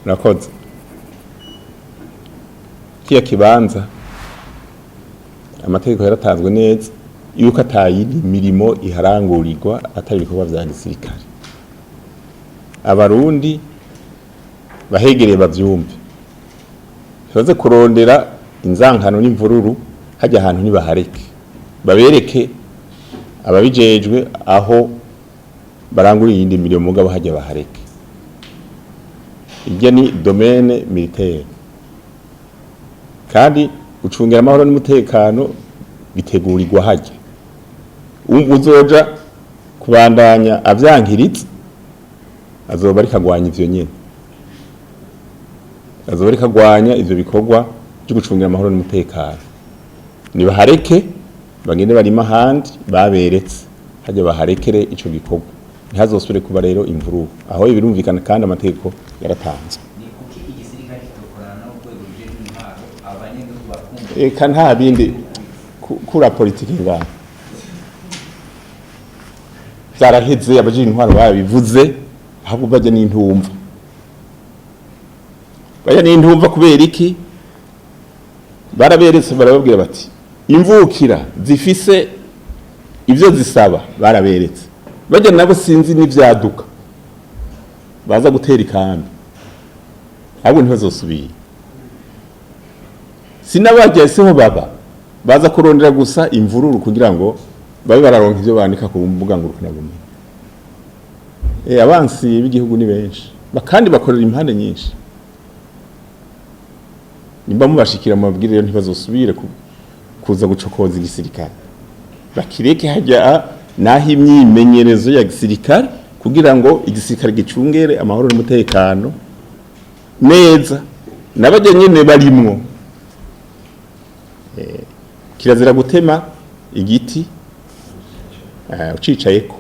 Murakoze. Kiya kibanza, amategeko yaratanzwe neza yuko atayindi mirimo iharangurirwa atari ibikorwa vya gisirikare. Abarundi bahegereye bavyumve, ntibaze kurondera inzankano n'imvururu. Hajya ahantu ntibahareke, babereke ababijejwe aho barangura iyindi mirimo, mugabo hajya bahareke. Irya ni domaine militaire, kandi gucungira amahoro n'umutekano bitegurirwa hajya. Uzoja kubandanya avyankiritse azoba ariko agwanya ivyo nyene, azoba ariko agwanya ivyo bikorwa byo gucungira amahoro n'umutekano. Nibahareke, bagende barima ahandi baberetse. Hajya baharekere ico gikorwa, ntihazosubire kuba rero imvururu aho. Ibirumvikana kandi amategeko yaratanzwe. Ni kuki igisirikare kitokorana n'urwego rujejwe intwaro, abanyagihugu bakumva? Eka, nta bindi kura politiki ngaho, vyaraheze. Abajejwe intwaro babivuze, ahubwo bajya n'intumva, bajya n'intumva. Kubera iki? Baraberetse, barababwira bati imvukira zifise ivyo zisaba. Baraberetse, bajya nabo sinzi n'ivyaduka baza gutera ikambi, ahubwo ntibazosubira. Sinabajya siho baba baza kurondera gusa imvururu kugira ngo babe bararonka ivyo bandika ku mbuga ngurukanabumenyi. Abansi b'igihugu ni benshi, kandi bakorera impande nyinshi. Nimba mubashikira, mubabwire rero ntibazosubire kuza gucokoza igisirikare. Bakireke, hajya naho imyimenyerezo ya gisirikare kugira ngo igisirikare gicungere amahoro n'umutekano neza, nabajya nyene barimwo. Kirazira gutema igiti ucicayeko.